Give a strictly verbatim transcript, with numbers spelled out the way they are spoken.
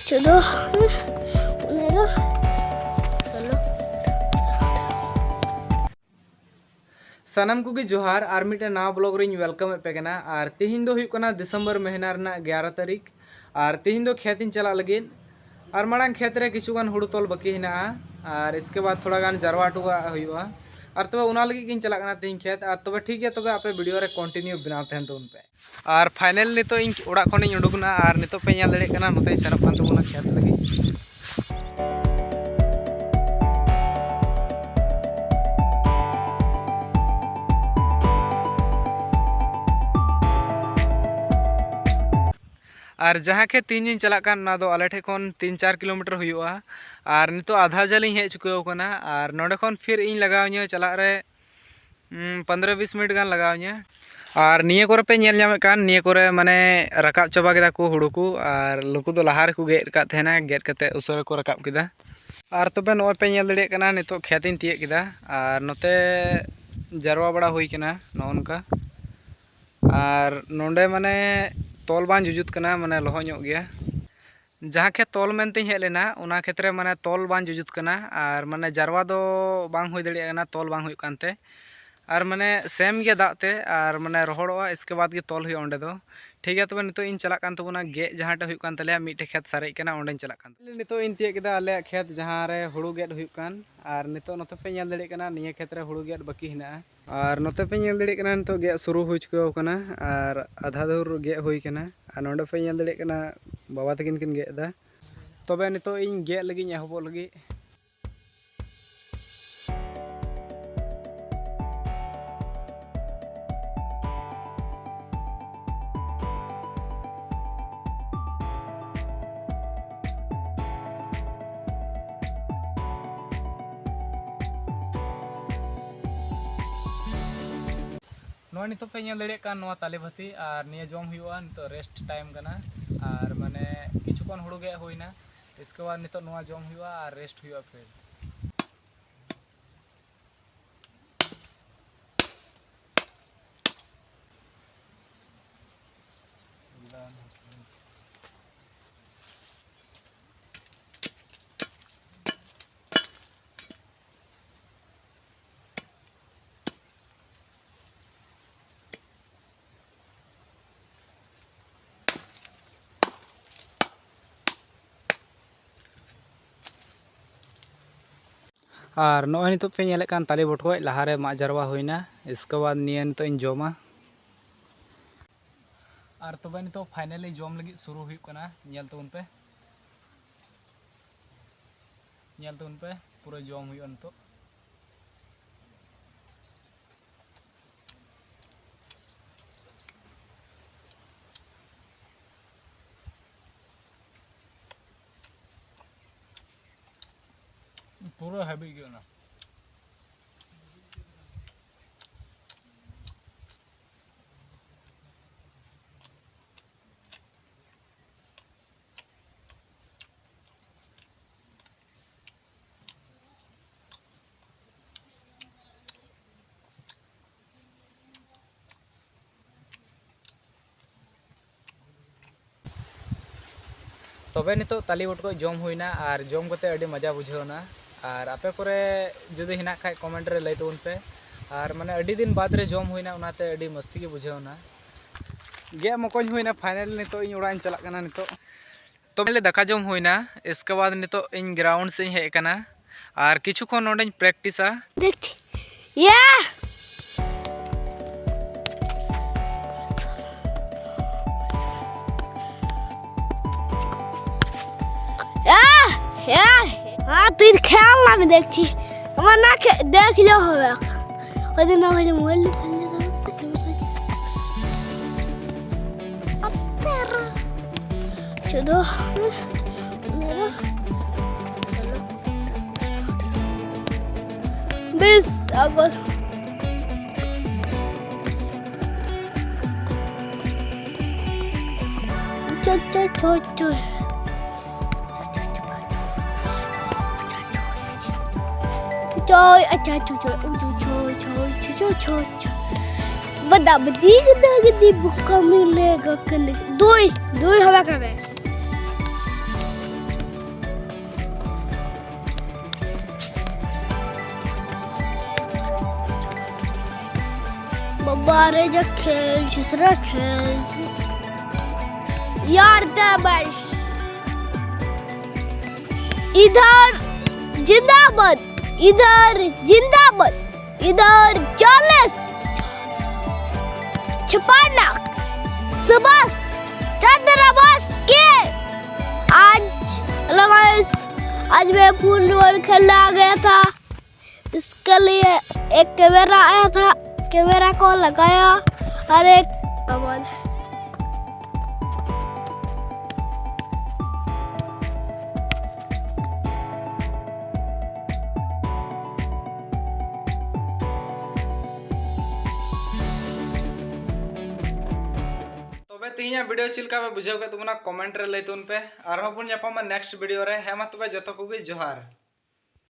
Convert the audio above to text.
ᱪᱳᱫᱚ, ᱯᱚᱱᱮᱨᱚ, ᱥᱳᱞᱳ᱾ ᱥᱟᱱᱟᱢ ᱠᱚᱜᱮ ᱡᱚᱦᱟᱨ, ᱟᱨ ᱢᱤᱫᱴᱮᱱ ᱱᱟᱣᱟ ᱵᱞᱚᱜ ᱨᱤᱧ ᱣᱮᱞᱠᱟᱢ ᱮᱫ ᱯᱮ ᱠᱟᱱᱟ᱾ ᱟᱨ ᱛᱮᱦᱮᱧ ᱫᱚ ᱦᱩᱭᱩᱜ ᱠᱟᱱᱟ ᱰᱤᱥᱮᱢᱵᱚᱨ ᱢᱟᱹᱦᱱᱟᱹ ᱨᱮᱱᱟᱜ ᱮᱜᱟᱨᱚ ᱛᱟᱹᱨᱤᱠᱷ, ᱟᱨ ᱛᱮᱦᱮᱧ ᱫᱚ ᱠᱷᱮᱛ ᱤᱧ ᱪᱟᱞᱟᱜ ᱞᱟᱹᱜᱤᱫ᱾ ᱟᱨ ᱢᱟᱲᱟᱝ ᱠᱷᱮᱛ ᱨᱮ ᱠᱤᱪᱷᱩ ᱜᱟᱱ ᱦᱩᱲᱩ ᱛᱚᱞ ᱵᱟᱹᱠᱤ ᱦᱮᱱᱟᱜᱼᱟ, ᱟᱨ ᱤᱥᱠᱮ ᱵᱟᱫᱽ ᱛᱷᱚᱲᱟ ᱜᱟᱱ ᱡᱟᱨᱣᱟ ᱦᱚᱴᱚ ᱠᱟᱜ ᱦᱩᱭᱩᱜᱼᱟ᱾ ᱟᱨ ᱛᱚᱵᱮ ᱚᱱᱟ ᱞᱟᱹᱜᱤᱫ ᱜᱤᱧ ᱪᱟᱞᱟᱜ ᱠᱟᱱᱟ ᱛᱮᱦᱮᱧ ᱠᱷᱮᱛ᱾ ᱟᱨ ᱛᱚᱵᱮ ᱴᱷᱤᱠ ᱜᱮᱭᱟ, ᱛᱚᱵᱮ ᱟᱯᱮ ᱵᱷᱤᱰᱤᱭᱳ ᱨᱮ ᱠᱚᱱᱴᱤᱱᱤᱭᱩ ᱵᱮᱱᱟᱣ ᱛᱟᱦᱮᱱ ᱛᱟᱵᱚᱱ ᱯᱮ᱾ ᱟᱨ ᱯᱷᱟᱭᱱᱮᱞ ᱱᱤᱛᱚᱜ ᱤᱧ ᱚᱲᱟᱜ ᱠᱷᱚᱱᱤᱧ ᱩᱰᱩᱠ ᱮᱱᱟ, ᱟᱨ ᱱᱤᱛᱚᱜ ᱯᱮ ᱧᱮᱞ ᱫᱟᱲᱮᱭᱟᱜ ᱠᱟᱱᱟ ᱱᱚᱛᱮᱧ ᱥᱮᱱᱚᱜ ᱠᱟᱱ ᱛᱟᱵᱚᱱᱟ ᱠᱷᱮᱛ ᱞᱟᱹᱜᱤᱫ᱾ ᱟᱨ ᱡᱟᱦᱟᱸ ᱠᱷᱮᱛ ᱛᱮᱦᱮᱧ ᱤᱧ ᱪᱟᱞᱟᱜ ᱠᱟᱱ, ᱚᱱᱟ ᱫᱚ ᱟᱞᱮ ᱴᱷᱮᱱ ᱠᱷᱚᱱ ᱛᱤᱱ ᱪᱟᱨ ᱠᱤᱞᱳᱢᱤᱴᱟᱨ ᱦᱩᱭᱩᱜᱼᱟ᱾ ᱟᱨ ᱱᱤᱛᱚᱜ ᱟᱫᱷᱟ ᱡᱷᱟᱹᱞ ᱤᱧ ᱦᱮᱡ ᱪᱩᱠᱟᱹᱣ ᱟᱠᱟᱱᱟ, ᱟᱨ ᱱᱚᱸᱰᱮ ᱠᱷᱚᱱ ᱯᱷᱤᱨ ᱤᱧ ᱞᱟᱜᱟᱣ ᱤᱧᱟᱹ ᱪᱟᱞᱟᱜ ᱨᱮ ᱩᱸ, ᱯᱚᱱᱫᱽᱨᱚ ᱵᱤᱥ ᱢᱤᱱᱤᱴ ᱜᱟᱱ ᱞᱟᱜᱟᱣ ᱤᱧᱟᱹ᱾ ᱟᱨ ᱱᱤᱭᱟᱹ ᱠᱚᱨᱮ ᱯᱮ ᱧᱮᱞ ᱧᱟᱢᱮᱫ ᱠᱟᱱ, ᱱᱤᱭᱟᱹ ᱠᱚᱨᱮ ᱢᱟᱱᱮ ᱨᱟᱠᱟᱵ ᱪᱟᱵᱟ ᱠᱮᱫᱟ ᱠᱚ ᱦᱩᱲᱩ ᱠᱚ, ᱟᱨ ᱱᱩᱠᱩ ᱫᱚ ᱞᱟᱦᱟ ᱨᱮᱠᱚ ᱜᱮᱫ ᱟᱠᱟᱫ ᱛᱟᱦᱮᱱᱟ, ᱜᱮᱫ ᱠᱟᱛᱮ ᱩᱥᱟᱹᱨᱟ ᱠᱚ ᱨᱟᱠᱟᱵ ᱠᱮᱫᱟ᱾ ᱟᱨ ᱛᱚᱵᱮ ᱱᱚᱜᱼᱚᱭ ᱯᱮ ᱧᱮᱞ ᱫᱟᱲᱮᱭᱟᱜ ᱠᱟᱱᱟ, ᱱᱤᱛᱚᱜ ᱠᱷᱮᱛ ᱤᱧ ᱛᱤᱭᱟᱹᱜ ᱠᱮᱫᱟ, ᱟᱨ ᱱᱚᱛᱮ ᱡᱟᱨᱣᱟ ᱵᱟᱲᱟ ᱦᱩᱭ ᱠᱟᱱᱟ ᱱᱚᱜᱼᱚ ᱱᱚᱝᱠᱟ᱾ ᱟᱨ ᱱᱚᱰᱮ ᱢᱟᱱᱮ ᱛᱚᱞ ᱵᱟᱝ ᱡᱩᱡᱩᱛ ᱠᱟᱱᱟ, ᱢᱟᱱᱮ ᱞᱚᱦᱚᱫ ᱧᱚᱜ ᱜᱮᱭᱟ᱾ ᱡᱟᱦᱟᱸ ᱠᱷᱮᱛ ᱛᱚᱞ ᱢᱮᱱᱛᱮᱧ ᱦᱮᱡ ᱞᱮᱱᱟ, ᱚᱱᱟ ᱠᱷᱮᱛ ᱨᱮ ᱢᱟᱱᱮ ᱛᱚᱞ ᱵᱟᱝ ᱡᱩᱡᱩᱛ ᱠᱟᱱᱟ, ᱟᱨ ᱢᱟᱱᱮ ᱡᱟᱨᱣᱟ ᱫᱚ ᱵᱟᱝ ᱦᱩᱭ ᱫᱟᱲᱮᱭᱟᱜ ᱠᱟᱱᱟ, ᱛᱚᱞ ᱵᱟᱝ ᱦᱩᱭᱩᱜ ᱠᱟᱱᱛᱮ᱾ ᱟᱨ ᱢᱟᱱᱮ ᱥᱮᱢ ᱜᱮᱭᱟ ᱫᱟᱜ ᱛᱮ, ᱟᱨ ᱢᱟᱱᱮ ᱨᱚᱦᱚᱲᱚᱜᱼᱟ, ᱤᱥᱠᱮ ᱵᱟᱫᱽ ᱜᱮ ᱛᱚᱞ ᱦᱩᱭᱩᱜᱼᱟ ᱚᱸᱰᱮ ᱫᱚ᱾ ᱴᱷᱤᱠ ᱜᱮᱭᱟ, ᱛᱚᱵᱮ ᱱᱤᱛᱚᱜ ᱤᱧ ᱪᱟᱞᱟᱜ ᱠᱟᱱ ᱛᱟᱵᱚᱱᱟ ᱜᱮᱫ, ᱡᱟᱦᱟᱸᱴᱟᱜ ᱦᱩᱭᱩᱜ ᱠᱟᱱ ᱛᱟᱞᱮᱭᱟ, ᱢᱤᱫᱴᱮᱡ ᱠᱷᱮᱛ ᱥᱟᱨᱮᱡ ᱠᱟᱱᱟ, ᱚᱸᱰᱮᱧ ᱪᱟᱞᱟᱜ ᱠᱟᱱ ᱛᱟᱵᱚᱱᱟ᱾ ᱱᱤᱛᱚᱜ ᱤᱧ ᱛᱤᱭᱟᱹᱜ ᱠᱮᱫᱟ ᱟᱞᱮᱭᱟᱜ ᱠᱷᱮᱛ, ᱡᱟᱦᱟᱸ ᱨᱮ ᱦᱩᱲᱩ ᱜᱮᱫ ᱦᱩᱭᱩᱜ ᱠᱟᱱ, ᱟᱨ ᱱᱤᱛᱚᱜ ᱱᱚᱛᱮ ᱯᱮ ᱧᱮᱞ ᱫᱟᱲᱮᱭᱟᱜ ᱠᱟᱱᱟ, ᱱᱤᱭᱟᱹ ᱠᱷᱮᱛ ᱨᱮ ᱦᱩᱲᱩ ᱜᱮᱫ ᱵᱟᱹᱠᱤ ᱦᱮᱱᱟᱜᱼᱟ᱾ ᱟᱨ ᱱᱚᱛᱮ ᱯᱮ ᱧᱮᱞ ᱫᱟᱲᱮᱭᱟᱜ ᱠᱟᱱᱟ, ᱱᱤᱛᱚᱜ ᱜᱮᱫ ᱥᱩᱨᱩ ᱦᱩᱭ ᱪᱩᱠᱟᱹᱣ ᱠᱟᱱᱟ, ᱟᱨ ᱟᱫᱷᱟ ᱫᱷᱩᱨ ᱜᱮᱫ ᱦᱩᱭ ᱠᱟᱱᱟ᱾ ᱟᱨ ᱱᱚᱰᱮ ᱯᱮ ᱧᱮᱞ ᱫᱟᱲᱮᱭᱟᱜ ᱠᱟᱱᱟ, ᱵᱟᱵᱟ ᱛᱟᱹᱠᱤᱱ ᱠᱤᱱ ᱜᱮᱫ ᱮᱫᱟ᱾ ᱛᱚᱵᱮ ᱱᱤᱛᱚᱜ ᱤᱧ ᱜᱮᱫ ᱞᱟᱹᱜᱤᱫ ᱤᱧ ᱮᱦᱚᱵᱚᱜ ᱞᱟᱹᱜᱤᱫ᱾ ᱱᱚᱣᱟ ᱱᱤᱛᱚᱜ ᱯᱮ ᱧᱮᱞ ᱫᱟᱲᱮᱭᱟᱜ ᱠᱟᱱ, ᱱᱚᱣᱟ ᱛᱟᱞᱮ ᱵᱷᱟᱹᱛᱤ, ᱟᱨ ᱱᱤᱭᱟᱹ ᱡᱚᱢ ᱦᱩᱭᱩᱜᱼᱟ᱾ ᱱᱤᱛᱚᱜ ᱨᱮᱥᱴ ᱴᱟᱭᱤᱢ ᱠᱟᱱᱟ, ᱟᱨ ᱢᱟᱱᱮ ᱠᱤᱪᱷᱩ ᱠᱷᱚᱱ ᱦᱩᱲᱩ ᱜᱮᱫ ᱦᱩᱭᱱᱟ, ᱤᱥᱠᱮ ᱵᱟᱫᱽ ᱱᱤᱛᱚᱜ ᱱᱚᱣᱟ ᱡᱚᱢ ᱦᱩᱭᱩᱜᱼᱟ ᱟᱨ ᱨᱮᱥᱴ ᱦᱩᱭᱩᱜᱼᱟ ᱯᱷᱤᱨ᱾ ᱟᱨ ᱱᱚᱜᱼᱚᱭ ᱱᱤᱛᱚᱜ ᱯᱮ ᱧᱮᱞᱮᱫ ᱠᱟᱱ ᱛᱟᱞᱮ ᱵᱚᱴᱠᱚᱡ ᱞᱟᱦᱟᱨᱮ ᱢᱟᱜ ᱡᱟᱨᱣᱟ ᱦᱩᱭᱱᱟ, ᱤᱥᱠᱮ ᱵᱟᱫ ᱱᱤᱭᱟᱹ ᱱᱤᱛᱚᱜ ᱤᱧ ᱡᱚᱢᱟ᱾ ᱟᱨ ᱛᱚᱵᱮ ᱱᱤᱛᱚᱜ finally ᱡᱚᱢ ᱞᱟᱹᱜᱤᱫ ᱥᱩᱨᱩ ᱦᱩᱭᱩᱜ ᱠᱟᱱᱟ᱾ ᱧᱮᱞ ᱛᱟᱵᱚᱱ ᱯᱮ, ᱧᱮᱞ ᱛᱟᱵᱚᱱ ᱯᱮ, ᱯᱩᱨᱟᱹ ᱡᱚᱢ ᱦᱩᱭᱩᱜᱼᱟ ᱱᱤᱛᱚᱜ᱾ ᱯᱩᱨᱟᱹ ᱦᱮᱵᱤ ᱜᱮ ᱚᱱᱟ᱾ ᱛᱚᱵᱮ ᱱᱤᱛᱚᱜ ᱛᱟᱞᱮ ᱵᱚᱴᱠᱚᱡ ᱡᱚᱢ ᱦᱩᱭᱱᱟ ᱟᱨ ᱡᱚᱢ ᱠᱟᱛᱮ ᱟᱹᱰᱤ ᱢᱚᱡᱟ ᱵᱩᱡᱷᱟᱹᱣ ᱮᱱᱟ᱾ ᱟᱨ ᱟᱯᱮ ᱠᱚᱨᱮ ᱡᱩᱫᱤ ᱦᱮᱱᱟᱜ ᱠᱷᱟᱡ comment ᱨᱮ ᱞᱟᱹᱭ ᱛᱟᱵᱚᱱ ᱯᱮ᱾ ᱟᱨ ᱢᱟᱱᱮ ᱟᱹᱰᱤ ᱫᱤᱱ ᱵᱟᱫᱽ ᱨᱮ ᱡᱚᱢ ᱦᱩᱭᱱᱟ, ᱚᱱᱟᱛᱮ ᱟᱹᱰᱤ ᱢᱚᱥᱛᱤ ᱜᱮ ᱵᱩᱡᱷᱟᱹᱣ ᱮᱱᱟ᱾ ᱜᱮᱫ ᱢᱚᱠᱚᱧ ᱦᱩᱭᱱᱟ, finally ᱱᱤᱛᱚᱜ ᱤᱧ ᱚᱲᱟᱜ ᱤᱧ ᱪᱟᱞᱟᱜ ᱠᱟᱱᱟ᱾ ᱱᱤᱛᱚᱜ ᱛᱚᱵᱮ ᱞᱮ ᱫᱟᱠᱟ ᱡᱚᱢ ᱦᱩᱭᱱᱟ, ᱤᱥᱠᱮ ᱵᱟᱫᱽ ᱱᱤᱛᱚᱜ ᱤᱧ ground ᱥᱮᱫ ᱤᱧ ᱦᱮᱡ ᱟᱠᱟᱱᱟ ᱟᱨ ᱠᱤᱪᱷᱩ ᱠᱷᱚᱱ ᱱᱚᱸᱰᱮᱧ practiceᱟ᱾ ᱫᱮᱠᱷ, ᱭᱟ! ᱭᱟ! ᱭᱟ! हाँ, तीर खेल ना मैं देखी। हमार ना खे-, देख लो हो। ओदे ना हो मोबाइल निकाल ले। चलो। बीस अगस्त। चल, चल, चल, चल। चल, अच्छा, चल, चल, चल, चल। बदा बदी गदा गदी बुका मिलेगा कने। दोई, दोई हवा का बे। बाबा रे, जो खेल, दूसरा खेल। यार, दबश। इधर जिंदाबाद। इधर जिंदाबाद, इधर चालीस छपाक, सुभाष चंद्र बोस के। आज, हेलो गाइस, आज मैं फुटबॉल खेलने आ गया था, इसके लिए एक कैमरा आया था, कैमरा को लगाया और एक आवाज। ᱛᱚᱵᱮ ᱛᱮᱦᱮᱧᱟᱜ ᱵᱷᱤᱰᱤᱭᱳ ᱪᱮᱫ ᱞᱮᱠᱟ ᱯᱮ ᱵᱩᱡᱷᱟᱹᱣ ᱠᱮᱫ ᱛᱟᱵᱚᱱᱟ, ᱠᱚᱢᱮᱱᱴ ᱨᱮ ᱞᱟᱹᱭ ᱛᱟᱵᱚᱱ ᱯᱮ᱾ ᱟᱨᱦᱚᱸ ᱵᱚᱱ ᱧᱟᱯᱟᱢᱟ ᱱᱮᱠᱥᱴ ᱵᱷᱤᱰᱤᱭᱳ ᱨᱮ᱾ ᱦᱮᱸ ᱢᱟ ᱛᱚᱵᱮ, ᱡᱚᱛᱚ ᱠᱚᱜᱮ ᱡᱚᱦᱟᱨ᱾